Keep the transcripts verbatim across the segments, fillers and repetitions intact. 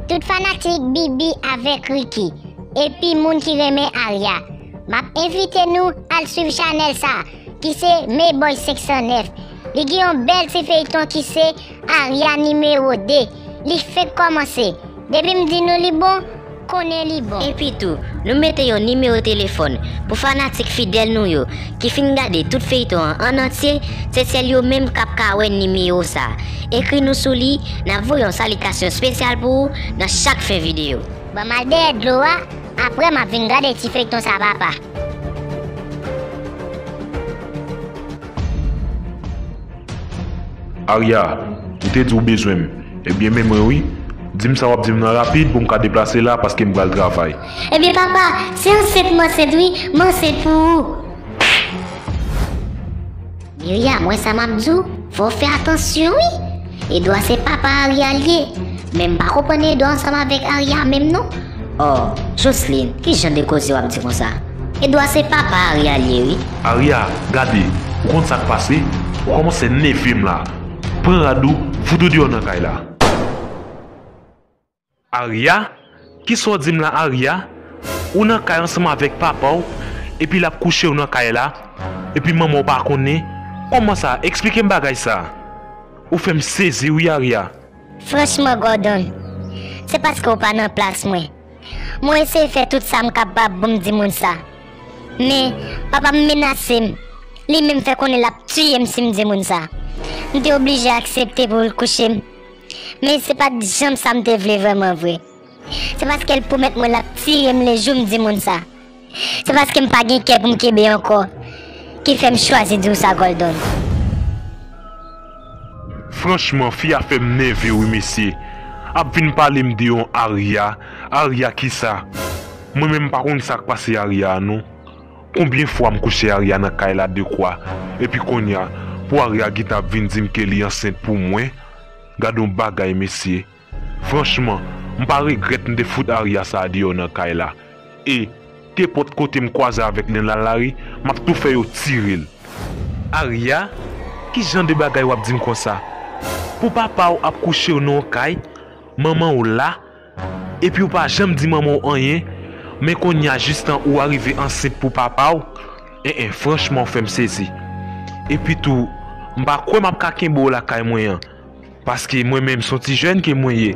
Tout fanatik Bibi avèk Ricky, epi moun ki renmen Aria, m ap envite nou al swiv chanèl sa, ki se Mayboy senk san nèf. Li gen yon bèl ti feyton ki se Aria nimewo de. Li fenk kòmanse. Depi m di nou li bon, konnen li bon. Epi tou, nou mete yon nimewo telefòn pou fanatik fidèl nou yo, ki fin gade tout feyton an an antye, se sèl yo menm k ap ka wè nimewo sa. Ekri nou sou li, n ap voye yon salitasyon espesyal pou ou nan chak fen videyo. Ban m al dèyè dlo a, apre m ap vin gade ti feyton sa papa. Aria, ou te di w bezwen m. Ebyen men mwen wi. Di m sa w ap di m nan rapid pou m ka deplase la paske m pral travay. Ebyen papa, se ansent m ansent wi, m ansent pou ou. Miryam, wè sa m ap di w, fò w fè atansyon wi. Edwa se papa Aria l ye. Men m pa konprann Edwa ansanm avèk Aria menm non. Oh, Jocelyn, ki jan de koze w ap di konsa? Edwa se papa Aria l ye wi. Aria, gade, ou konn sa k pase? Ou kòmanse nève m la. Pran rad ou, fout ou deyò nan kay la. Aria? Kisa w di m la Aria? Ou nan kay ansanm avèk papa w, epi l ap kouche w nan kay la, epi manman w pa konnen? Kòman sa? Eksplike m bagay sa. Ou fè m sezi wi Aria. Franchman Gordon, se paske w pa nan plas mwen. Mwen eseye fè tout sa m kapab pou m di moun sa. Men, papa m menase m. Li menm fè konnen l ap tiye m si m di moun sa. M te oblije aksepte pou l kouche m. Men se pa t janm sa m te vle vrèman vre. Se paske l pwomèt mwen l ap tiye m lejou m di moun sa. Se paske m pa gen kè pou m kenbe ankò ki fè m chwazi di w sa Gordon. Franchman, fi a fè m nève wi mesye. Ap vin pale m de yon Aria. Aria kisa? Mwen menm m pa konn sa k pase Aria a non. Konbyen fwa m kouche Aria nan kay la dekwa, epi konnya, pou Aria gentan ap vin di m ke li ansent pou mwen? Gad on bagay mesye. Franchman, m pa regrèt m te fout Aria sa a deyò nan kay la. E, kenpòt kote m kwaze avèk li nan lari, m ap tou fè yo tire l. Aria, ki jan de bagay w ap di m konsa? Pou papa w ap kouche w nan yon kay, manman w la, epi w pa janm di manman w anyen, men konnya jistan ou arive ansent pou papa w? En en, franchman w fè m sezi. Epi tou, m pa kwè m ap ka kenbe w lakay mwen an. Paske mwen menm se yon ti jèn ke mwen ye.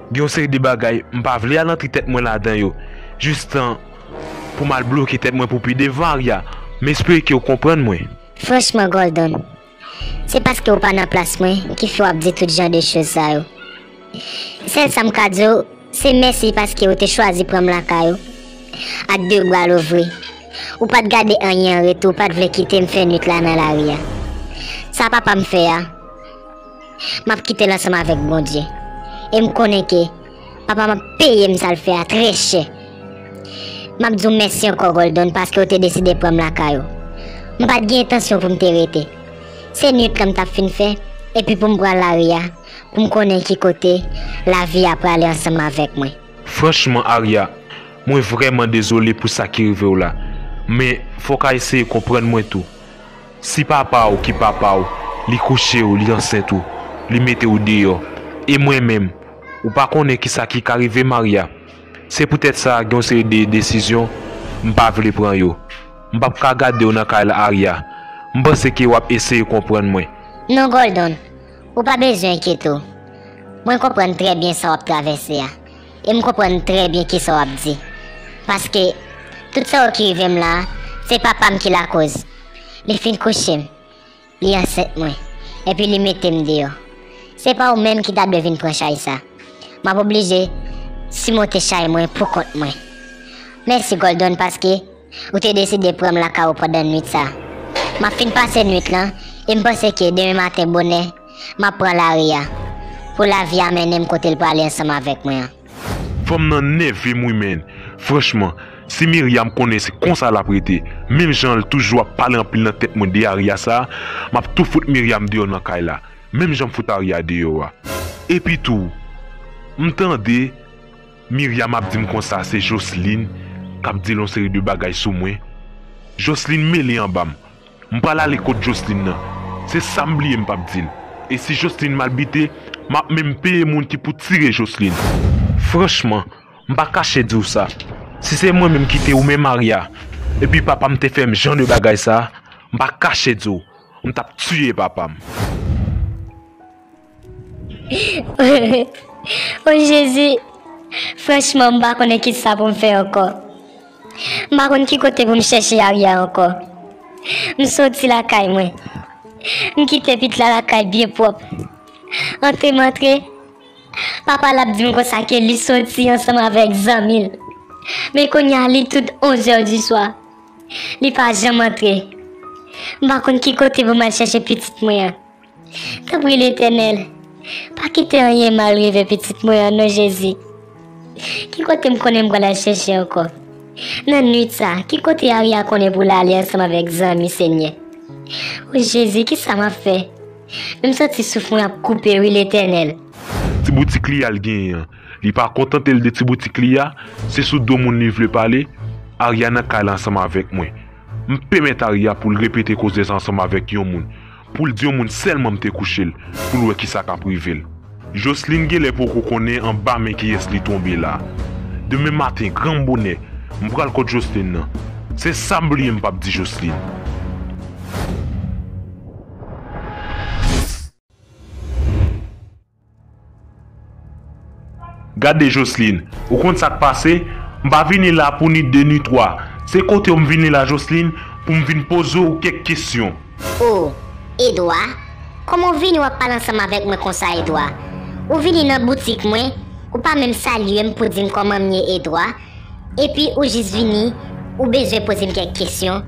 Gen yon seri de bagay m pa vle al antre tèt mwen ladan yo. Jistan pou m al bloke tèt mwen pou pi devan Aria. M espere ke w konprann mwen. Franchman Gordon, se paske w pa nan plas mwen ki fè w ap di tout jan de choz sa yo. Sèl sa m ka di w, se mèsi paske w te chwazi pran m lakay ou ak de bra louvri. Ou pa t gade anyen an retou, ou pa t vle kite m fè nwit la nan lari a. Sa papa m fè a, m ap kite l ansanm avèk Bondye. E m konnen ke papa m ap peye m sa l fè a trè chè. M ap di w mèsi ankò Gordon paske w te deside pran m lakay ou. M pa t gen entansyon pou m te rete. Se nwit lan m t ap fin fè, epi pou m pran lari a, pou m konnen ki kote lavi a prale ansanm avèk mwen. Franchman Aria, mwen vrèman dezole pou sa ki rive w la. Men, fò w ka eseye konprann mwen tou. Si papa w ki papa w, li kouche w, li ansent ou, li mete w deyò, e mwen menm, ou pa konnen kisa ki ka rive m Aria. Se poutèt sa gen yon seri de desizyon m pa vle pran yo. M p ap ka gade w nan kay la Aria. M panse ke w ap eseye konprann mwen. Non Gordon, ou pa bezwen enkyete w. Mwen konprann trè byen sa w ap travèse a. E m konprann trè byen kisa w ap di. Paske, tout sa yo ki rive m la a, se papa m ki lakoz. Li fin kouche m. Li ansent mwen. Epi li mete m deyò. Se pa ou menm ki ta dwe vin pran chay sa. M ap oblije simonte chay mwen poukont mwen. Mèsi Gordon paske ou te deside pran m lakay ou pandan nwit sa. M ap fin pase nwit lan e m panse ke demen maten bonè, m ap pran lari a pou lavi a mennen m kote l prale ansanm avèk mwen an. Fanm nan nève m wi menn. Franchman, si Myriam konnen se konsa l ap rete, menm jan l toujou ap pale anpil nan tèt mwen de Aria sa, m ap tou fout Myriam deyò nan kay la, menm jan m fout Aria deyò a. Epi tou, m tande Myriam ap di m konsa se Jocelyn k ap di l yon seri de bagay sou mwen. Jocelyn mele anba m. M pral ale kot Jocelyn nan. Se sa m bliye m p ap di l. E si Jocelyn mal bite, m ap menm peye moun ki pou tire Jocelyn. Franchman, m pa kache di w sa. Si se mwen menm ki te ou menm Aria, epi papa m te fè m jan de bagay sa, m pa kache di w, m t ap tiye papa m. O Jezi, franchman, m pa konnen kisa pou m fè ankò. M pa konn ki kote pou m chèche Aria ankò. M soti lakay mwen. M kite pitit la lakay byen pwòp. Antre m antre, papa l ap di m konsa ke li soti ansanm avèk zanmi l. Men kounye a li tout onzè di swa. Li pa janm antre. M pa konn ki kote pou m al chèche pitit mwen an. Tanpri Letènèl, pa kite anyen mal rive pitit mwen an non Jezi. Ki kote m konnen m pral al chèche ankò? Nan nwit sa, ki kote Aria konnen pou l ale ansanm avèk zanmi Senyè? O Jezi, kisa m ap fè? Men m santi souf mwen ap koupe wi Letènèl. Ti boutik li a l genyen an, li pa kontante l de ti boutik li a, se sou do moun li vle pale. Aria nan kay la ansanm avèk mwen. M pèmèt Aria pou l repete koze sa ansanm avèk yon moun, pou l di yon moun sèlman m te kouche l, pou l wè kisa k ap rive l. Jocelyn genlè poko konnen anba men kiyès li tonbe la. Demen maten, granm bonè, m pral kot Jocelyn nan. Se sa m bliye m p ap di Jocelyn. Gade Jocelyn, ou konn sa k pase? M pa vini la pou ni de ni twa. Se kote w m vini la Jocelyn, pou m vin poze w kèk kesyon. O, Edwa, kòman w vini w ap pale ansanm avèk mwen konsa Edwa? Ou vini nan boutik mwen, ou pa menm salye m pou di m kòman m ye Edwa, epi ou jis vini, ou bezwen poze m kèk kesyon.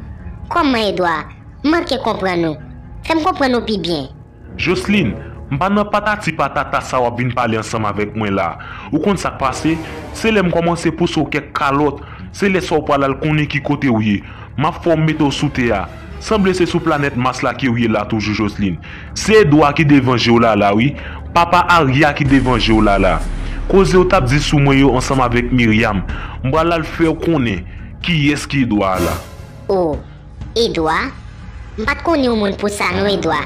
Kòman Edwa? M manke konprann ou. Fè m konprann ou pi byen. Jocelyn, m pa nan patati patata sa w ap vin pale ansanm avèk mwen la. Ou konn sa k pase? Se lè m kòmanse pouse w kèk kalòt, se lè sa w pral al konnen ki kote w ye. M ap fè w mete w sou tè a. Sanble se sou planèt Mas la ke w ye la toujou Jocelyn. Se Edwa ki devan je w la la wi. Papa Aria ki devan je w la la. Koze w t ap di sou mwen yo ansanm avèk Myriam, m pral al fè w konnen kiyès ki Edwa a la. O, Edwa? M pa t konnen w moun pou sa non Edwa.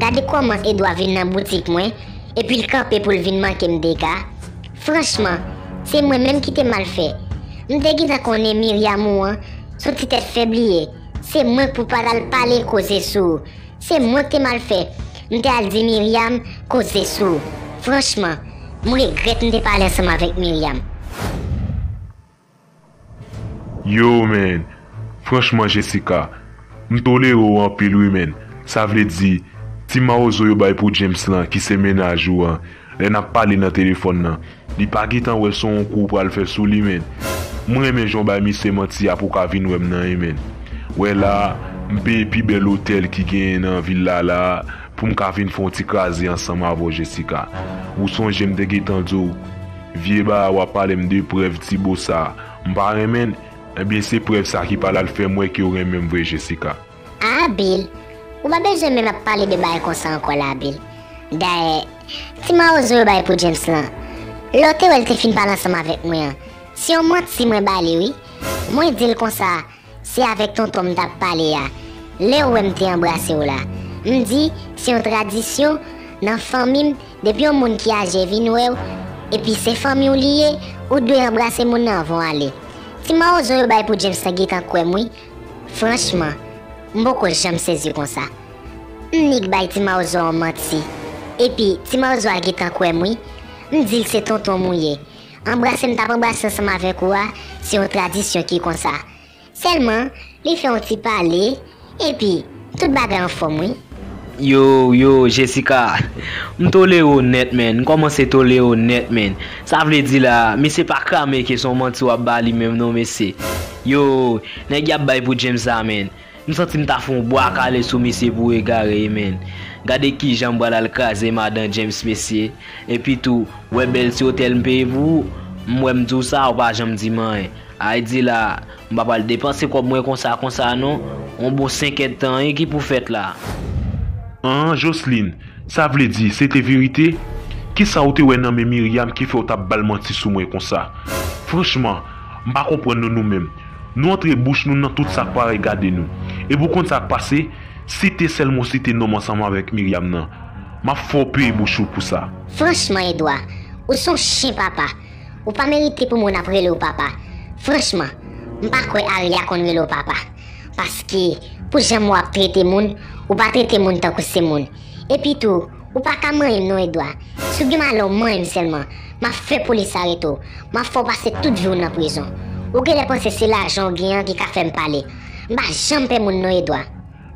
Gade kòman Edwa vin nan boutik mwen, epi l kanpe pou l vin manke m dega. Franchman, se mwen menm ki te mal fè. M te gentan konnen Myriam ou an, s on ti tèt fèb li ye. Se mwen k pou pral al pale koze sou ou. Se mwen k te mal fè. M te al di Myriam koze sou ou. Franchman, m regrèt m te pale ansanm avèk Myriam. Yo, man. Franchman, Jessica, m tolere w anpil, wi, man. Sa vle di, ti mawozo yo bay pou James lan, ki se mennaj ou an, lè n ap pale nan telefòn nan, li pa gentan wè l se yon kou w pral fè sou li, man. M renmen jan w bay misye manti a pou w ka vin wè m nan, wi, man. Wè la, m peye pi bèl otèl ki genyen nan vil la, la, pou m ka vin fè yon ti kraze ansanm avè w, Jessica. Ou sonje m te gentan di w, vye bagay w ap pale m de prèv ti bo sa, m pa renmen l. Ebyen, se prèv sa ki pral al fè m wè ke w renmen m vre, Jessica. Ah, Bill, ou pa bezwen menm ap pale de bagay konsa ankò la, Bill. Dayè, ti mawozo yo bay pou James lan, lè w te wè l te fin pale ansanm avèk mwen an, se yon manti mwen ba li, wi. Mwen di l konsa, se avèk tonton m t ap pale a, lè w wè m te anbrase w la. M di, se yon tradisyon nan fanmi m, depi yon moun ki aje vin wè w, epi se fanmi w li ye, ou dwe anbrase moun nan anvan w ale. Ti mawozo yo bay pou James lan gentan kwè m, wi. Franchman, m poko janm sezi konsa. M nik bay ti mawozo an manti. Epi, ti mawozo a gentan kwè m, wi. M di l se tonton m ou ye. Anbrase m t ap anbrase ansanm avèk ou a, se yon tradisyon ki konsa. Sèlman, li fè yon ti pale, epi, tout bagay anfòm, wi. Yo, yo, Jessica, m tolere w nèt, man. M kòmanse tolere w nèt, man. Sa vle di la, misye pa ka menm ke se yon manti w ap ba li menm non, mesye. Yo, nèg y ap bay pou James la, man. M santi m ta fè yon bwa kale sou misye pou egare, man. Gade kijan m pral al kraze madan James, mesye. Epi tou, wè bèl ti otèl m peye pou ou, m wè m di w sa, ou pa janm di m anyen. Ay di la, m pa pral depanse kòb mwen konsa konsa non, yon bon senk èdtan wi ki pou fèt la. An, Jocelyn, sa vle di se te verite? Kisa w te wè nan men Myriam ki fè w t ap ba l manti sou mwen konsa? Franchman, m pa konprann nou nou menm. Nou antre bouch nou nan tout sa k pa regade nou. Epi w konn sa k pase? Site sèlman w site non m ansanm avèk Myriam nan, m ap fè w peye bouch ou pou sa. Franchman, Edwa, ou se yon chen papa. Ou pa merite pou moun ap rele w papa. Franchman, m pa kwè Aria konn rele w papa. Paske, pou jan w ap trete moun, ou pa trete moun tankou se moun. Epi tou, ou pa ka manyen m non, Edwa. Si w gen malè w manyen m sèlman, m ap fè polis arete w. M ap fè w pase tout vi w nan prizon. Ou genlè panse se lajan w gen an ki ka fè m pale. M pa janm pè moun non, Edwa.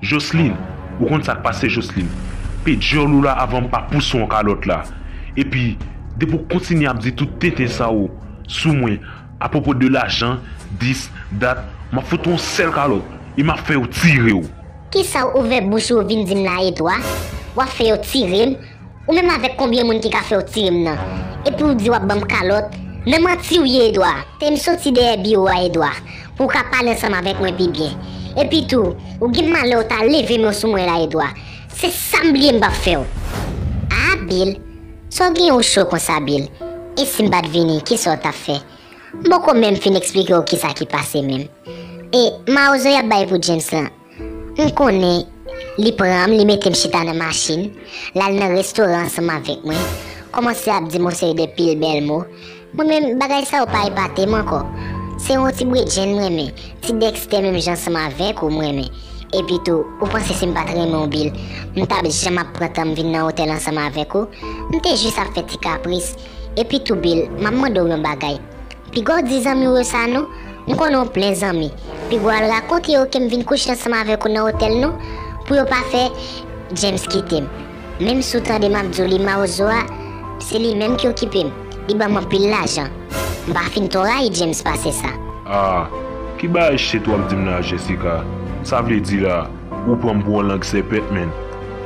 Jocelyn, ou konn sa k pase, Jocelyn? Pe djòl ou la avan m pa pouse w an kalòt la. Epi, depi w kontinye ap di tout tenten sa yo sou mwen, apwopo de lajan, dis, dat, m ap fout ou yon sèl kalòt e m ap fè yo tire w. Kisa w ouvè bouch ou vin di m la, Edwa? W ap fè yo tire m? Ou menm avèk konbyen moun ki ka fè w tire m nan? Epi w di w ap ban m kalòt? Nan manti w ye, Edwa. Te m soti dèyè biwo a, Edwa, pou w ka pale ansanm avèk mwen pi byen. Epi tou, ou gen malè w ta leve men w sou mwen la, Edwa. Se sa m bliye m p ap fè w. A, Bill, sa w gen ou cho konsa, Bill? E si m pa t vini, kisa w t ap fè? M poko menm fin eksplike w kisa ki pase menm. E mawozo y ap bay pou James lan, m konnen li pran m, li mete m chita nan machin, l al nan restoran ansanm avèk mwen, kòmanse ap di m yon seri de pil bèl mo. Mwen menm, bagay sa yo pa epate m ankò. Se yon ti bredjenn m renmen, ti Dexter menm jan ansanm avèk ou m renmen. Epi tou, ou panse si m pa t renmen w, Bill, m t ap janm ap pran tan m vin nan otèl ansanm avèk ou? M te jis ap fè ti kapris. Epi tou, Bill, m ap mande w yon bagay. Piga w di zanmi w yo sa non. M konnen w plen zanmi. Piga w al rakonte yo ke m vin kouche ansanm avèk ou nan otèl nou, pou yo pa fè James kite m. Menm si w tande m ap di w li mawozo a, se li menm ki okipe m. Li ban m anpil lajan. M pa fin twò rayi James pase sa. Ah, ki bagay shit w ap di m la, Jessica? Sa vle di la, ou pran m pou yon lang sèpèt, menn.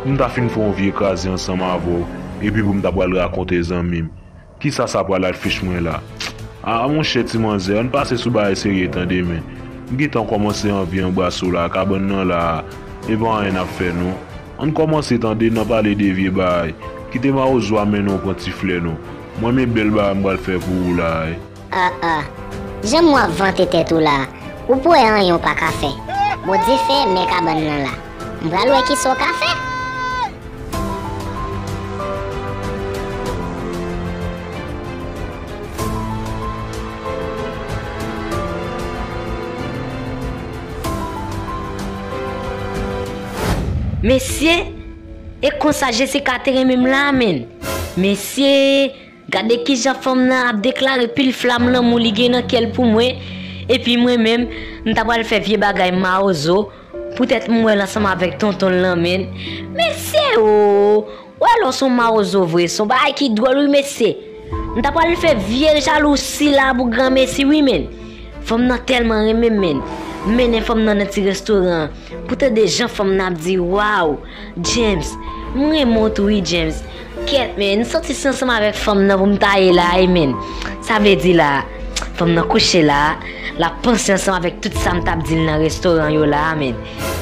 Pou m ta fin fè yon vye kraze ansanm avè w, epi pou m ta pral rakonte zanmi m. Kisa sa pral al fich mwen la? Ah, monchè ti manzè, ann pase sou bagay serye tande, men. M gentan kòmanse anvi anbrase w la, kabann nan la, e pa anyen n ap fè non. Ann kòmanse tande, nan pale de vye bagay. Kite mawozo a mennen w pran ti flè non. Mwen men bèl bagay m pral fè pou ou la, ey. Ah, ah. Jan w ap vante tèt ou la, ou p wè anyen w pa ka fè. Bondye fè men kabann nan la. M pral wè kisa w ka fè. Mesye, e konsa Jessica te renmen m la, menn. Mesye, gade kijan fanm nan ap deklare pil flam lanmou li gen nan kè l pou mwen. Epi mwen menm, m ta pral fè vye bagay mawozo. Poutèt m wè l ansanm avèk tonton l lan, menn. Mesye o! Ou wè lè w se yon mawozo vre, se yon bagay ki dwòl wi, mesye. M ta pral fè vye jalousi la pou granmesi wi, menn. Fanm nan tèlman renmen m, menn. M mennen fanm nan nan ti restoran an. Pou tande jan fanm nan ap di, waw, James, m renmen w tou wi, James. Kèt, menn, m santi se ansanm avèk fanm nan pou m ta ye la, ey, menn. Sa vle di la, fanm nan kouche la, l ap panse ansanm avèk tout sa m t ap di l nan restoran yo la, menn.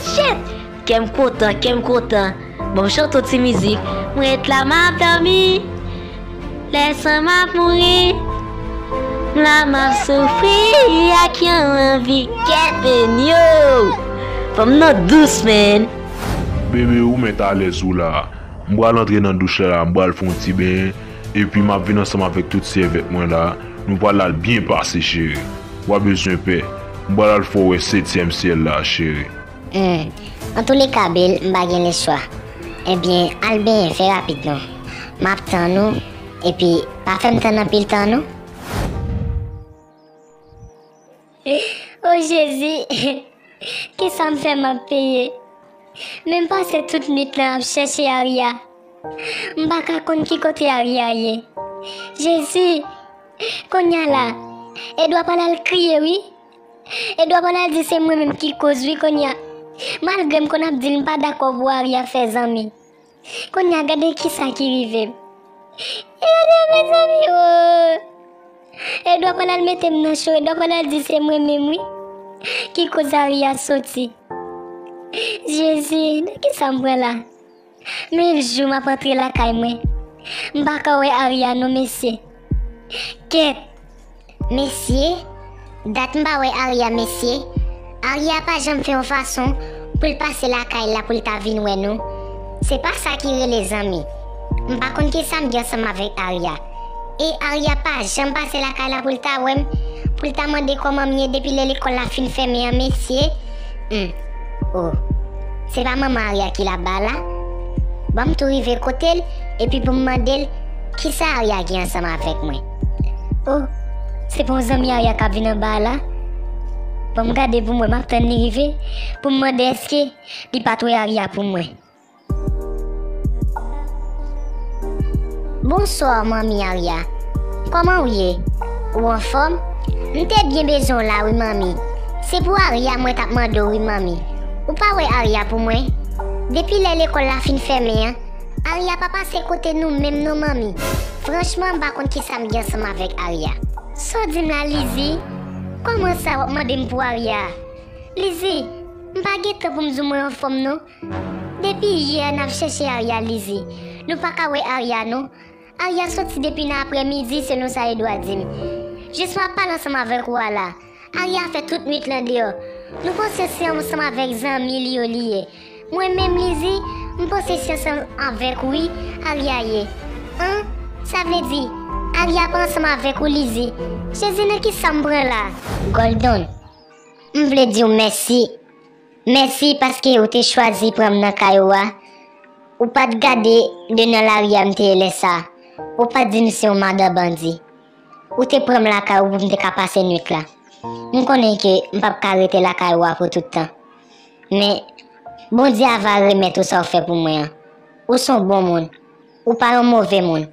Shit! Kè m kontan, kè m kontan. Ban m chante yon ti mizik. M ret la, m ap dòmi. Lè san m ap mouri. M la, m ap soufri ak yon anvi. Kèt, menn, yo! Fanm nan dous, menn. Bebe, ou mèt alèz ou la. M pral antre nan douch la, m pral fè yon ti benyen, epi m ap vin ansanm avèk tout sèvèt mwen la. Nou pral al byen pase, cheri. W a bezwen pè. M pral al fè w wè setyèm syèl la, cheri. Hmm. Antouleka, Bill, m pa gen lechwa. Ebyen, al benyen, fè rapid non. M ap tann ou, epi pa fè m tann anpil tan non. O Jezi, kisa m fè m ap peye? Men m pase tout nwit lan ap chèche Aria. M pa ka konn ki kote Aria ye. Jezi, kounye a la, Edwa pral al kriye wi. Edwa pral al di se mwen menm ki koz wi kounye a. Malgre m konn ap di l m pa dakò pou Aria fè zanmi. Kounye a gade kisa ki rive m. E gade mezanmi o! Edwa pral al mete m nan cho, Edwa pral al di se mwen menm wi ki koz Aria soti. Jezi, nan kisa m pran la? Mil jou m ap antre lakay mwen. M pa ka wè Aria non mesye. Kèt! Mesye, dat m pa wè Aria mesye. Aria pa janm fè yon fason pou l pase lakay la pou l ta vin wè nou. Se pa sa ki rele zanmi. M pa konn kisa m gen ansanm avèk Aria. E Arya pa janm pase lakay la pou l ta wè m, pou l ta mande kòman m ye depi lè lekòl la fin fèmen an, mesye. Hmm. Oh. Se pa manman Arya ki laba la? Ban m tou rive kote l, epi pou m mande l kisa Arya gen ansanm avèk mwen. Oh. Se pa yon zanmi Arya k ap vin anba a la? Ban m gade pou m wè, m ap tann li rive, pou m mande èske li pa t wè Arya pou mwen. Bonswa, manmi Arya. Kòman w ye? Ou anfòm? M te byen bezwen w la wi, manmi. Se pou Arya mwen t ap mande w wi, manmi. Ou pa wè Arya pou mwen? Depi lè lekòl la fin fèmen an, Arya pa pase kote nou menm non, manmi. Franchman, m pa konn kisa m gen ansanm avèk Arya. Sa w di m la, Lizzy? Kòman sa w ap mande m pou Arya? Lizzy, m pa gen tan pou m di w mwen anfòm non. Depi yè n ap chèche Arya, Lizzy. Nou pa ka wè Arya non. Arya soti depi nan aprèmidi, selon sa Edwa di m. Jis m ap pale ansanm avèk ou a la. Arya fè tout nwit lan deyò. Nou panse se ansanm avèk zanmi li yo li ye. Mwen menm, Lizzy, m panse se ansanm avèk ou wi Arya ye. An? Sa vle di, Arya pa ansanm avèk ou, Lizzy. Jezi, nan kisa m pran la? Gòldon, m vle di w mèsi. Mèsi paske ou te chwazi pran m nan kay ou a. Ou pa t gade de nan lari a m te ye lè sa a. Ou pa t di m se yon madan bandi. Ou te pran m lakay ou pou m te ka pase nwit la. M konnen ke m p ap ka rete lakay ou a pou tout tan. Men, Bondye ava remèt ou sa w fè pou mwen an. Ou se yon bon moun. Ou pa yon move moun.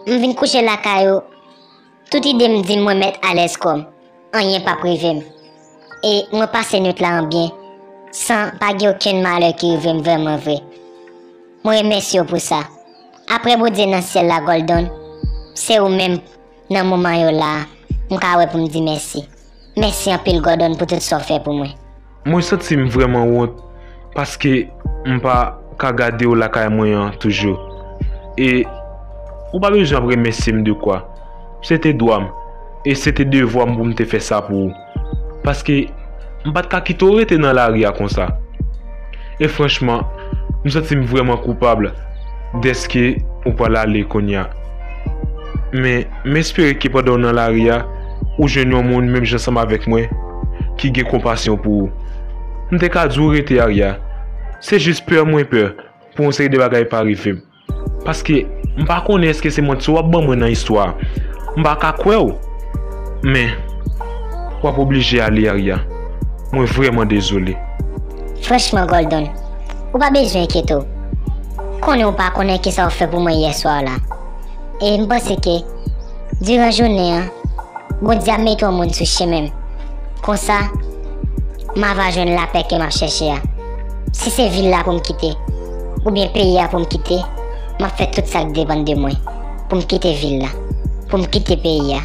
M vin kouche lakay ou, tout ide m di m mwen mèt alèz kò m. Anyen p ap rive m. E mwen pase nwit la an byen, san pa gen okenn malè ki rive m vrèman vre. Mwen remèsye w pou sa. Apre Bondye nan syèl la, Gòldon, se ou menm nan moman yo la a, m ka wè pou m di mèsi. Mèsi anpil, Gòdòn, pou tout sa w fè pou mwen. Mwen santi m vrèman wont paske m pa ka gade w lakay mwen an toujou. E ou pa bezwen ap remèsye m de kwa. Se te dwa m. E se te devwa m pou m te fè sa pou ou. Paske m pa t ka kite w rete nan lari a konsa. E franchman, m santi m vrèman koupab dèske ou pral ale kounye a. Men, m espere ke pandan w nan lari a, ou jwenn yon moun menm jan ansanm avèk mwen, ki gen konpasyon pou ou. M te ka di w rete, Arya. Se jis pè mwen pè pou yon seri de bagay pa rive m. Paske m pa konnen èske se manti w ap ban mwen nan istwa a. M pa ka kwè w. Men, w ap oblije ale, Arya. Mwen vrèman dezole. Franchman, Gòldon, ou pa bezwen enkyete w. Konnen w pa konnen kisa w fè pou mwen yè swa la. E m panse ke, diran jounen an, Bondye ap mete yon moun sou chemen m. Konsa, m ava jwenn lapè ke m ap chèche a. Si se vil la pou m kite, oubyen peyi a pou m kite, m ap fè tout sa k depann de mwen pou m kite vil la, pou m kite peyi a,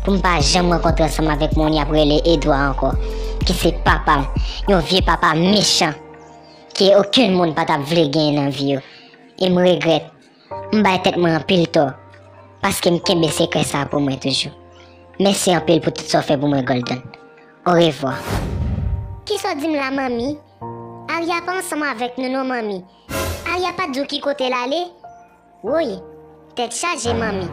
pou m pa janm rankontre ansanm avèk moun y ap rele Edwa ankò, ki se papa m, yon vye papa mechan, ke okenn moun pa t ap vle genyen nan vi yo. E m regrèt. M bay tèt mwen anpil tò, paske m kenbe sekrè sa a pou mwen toujou. Mèsi anpil pou tout sa w fè pou mwen, Gòldon. Orevwa. Kisa w di m la, manmi? Arya pa ansanm avèk nou non, manmi. Arya pa t di w ki kote l ale? Woy, tèt chaje, manmi.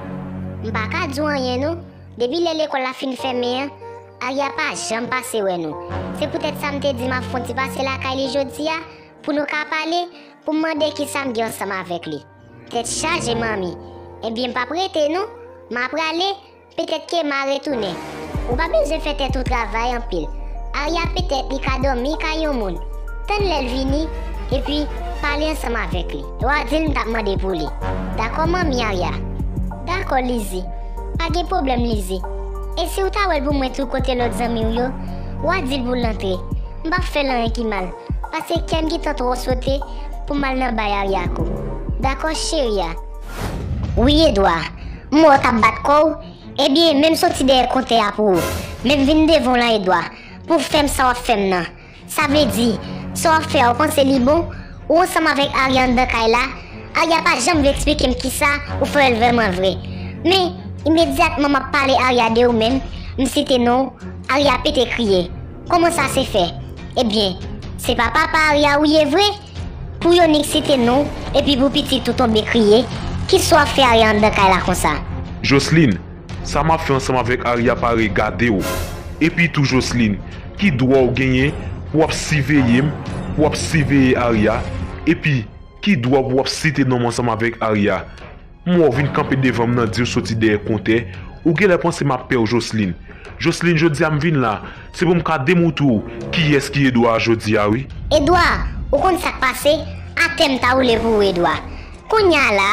M pa ka di w anyen non. Depi lè lekòl la fin fèmen an, Arya pa janm pase wè nou. Se poutèt sa m te di m ap fè yon ti pase lakay li jodi a, pou nou ka pale, pou m mande kisa m gen ansanm avèk li. Tèt chaje, manmi. Ebyen, m p ap rete non. M a prale, petèt ke m a retounen. Ou pa bezwen fè tèt ou travay anpil. Arya petèt li ka dòmi kay yon moun. Tann lè l vini, epi pale ansanm avèk li. W a di l m t ap mande pou li. Dakò, manmi Arya? Dakò, Lizzy. Pa gen pwoblèm, Lizzy. E si w ta wè l pou mwen tou kote lòt zanmi w yo, w a di l pou l antre. M p ap fè l anyen ki mal. Paske kè m gentan twò sote pou m al nan bay Arya kou. Dakò, cheri a? Wi, Edwa. M wè w t ap bat kò w. Ebyen, men m soti dèyè kontè a pou ou. Men m vin devan w lan, Edwa, pou w fè m sa w ap fè m nan. Sa vle di, sa w ap fè a, ou panse li bon? Ou ansanm avèk Arya anndan kay la? Arya pa janm vle eksplike m kisa ou fè l vrèman vre. Men, imedyatman m ap pale Arya de ou menm, m site non w, Arya pete kriye. Kòman sa se fè? Ebyen, se pa papa Arya ou ye vre? Pou yo nik site non w, epi pou pitit ou tonbe kriye, kisa w ap fè Arya anndan kay la konsa? Joseline, sa m ap fè ansanm avèk Aria pa regade w. Epi tou Joseline, ki dwa w genyen pou w ap siveye m, pou w ap siveye Aria? Epi, ki dwa pou w ap site non m ansanm avèk Aria? M wè w vin kanpe devan m nan di w soti dèyè kontè, ou genlè panse m ap pè w Joseline. Joseline, jodi a m vin la, se pou m ka demoutre w kiyès ki Edouard jodi a wi. Edouard, ou konn sa k pase? Atè m ta woule pou ou Edouard. Kounye a la,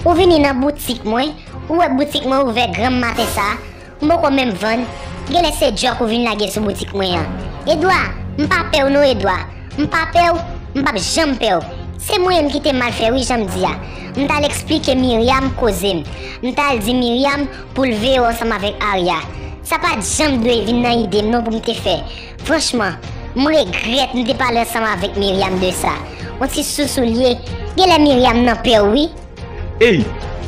ou vini nan boutik mwen, ou wè boutik mwen ouvè granm maten sa, m poko menm vann, genlè se djòk ou vin lage sou boutik mwen an. Edouard, m pa pè w non Edouard, m pa pè w, m p ap janm pè w. Se mwen menm ki te mal fè wi jan m di a. M t al eksplike Myriam koze m. M t al di Myriam pou l veye w ansanm avèk Aria. Sa pa t janm dwe vin nan ide m non pou m te fè. Franchman, m regrèt m te pale ansanm avèk Myriam de sa. On ti sousou l ye, genlè Myriam nan pè w wi. Ey,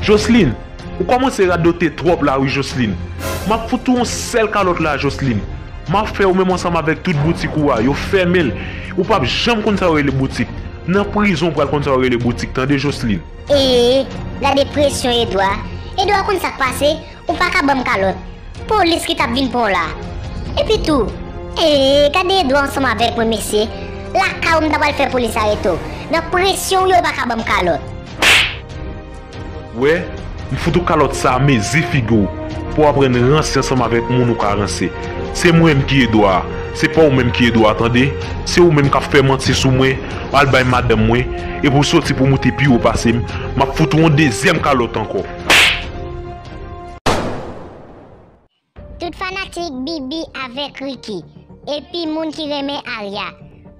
Joseline, ou kòmanse radote twòp la wi Joseline. M ap fout ou yon sèl kalòt la Joseline. M ap fè ou menm ansanm avèk tout boutik ou a, yo fèmen l. Ou p ap janm konn sa yo rele boutik. Nan prizon ou pral konn sa yo rele boutik, tande Joseline. Ee, gade presyon Edouard. Edouard konn sa k pase, ou pa ka ban m kalòt. Polis ki t ap vin pran w la. Epi tou, ee, gade Edouard ansanm avèk mwen mesye. Lakay ou m ta pral fè polis arete w. Nan presyon w yo pa ka ban m kalòt. Wè, m fout ou kalòt sa a mezi figi w, pou w aprann ranse ansanm avèk moun ou ka ranse. Se mwen menm ki Edouard, se pa ou menm ki Edouard tande. Se ou menm k ap fè manti sou mwen, al bay madanm mwen, epi w soti pou w moute pi wo pase m, m ap fout ou yon dezyèm kalòt ankò. Tout fanatik Bibi avèk Ricky, epi moun ki renmen Aria,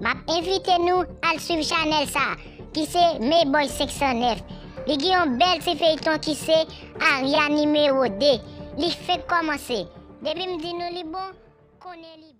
m ap envite nou al swiv chanèl sa, ki se Meboy senk san nèf. Li gen yon bèl ti feyton ki se Aria nimewo de. Li fenk kòmanse. Depi m di nou li bon, konnen li bon.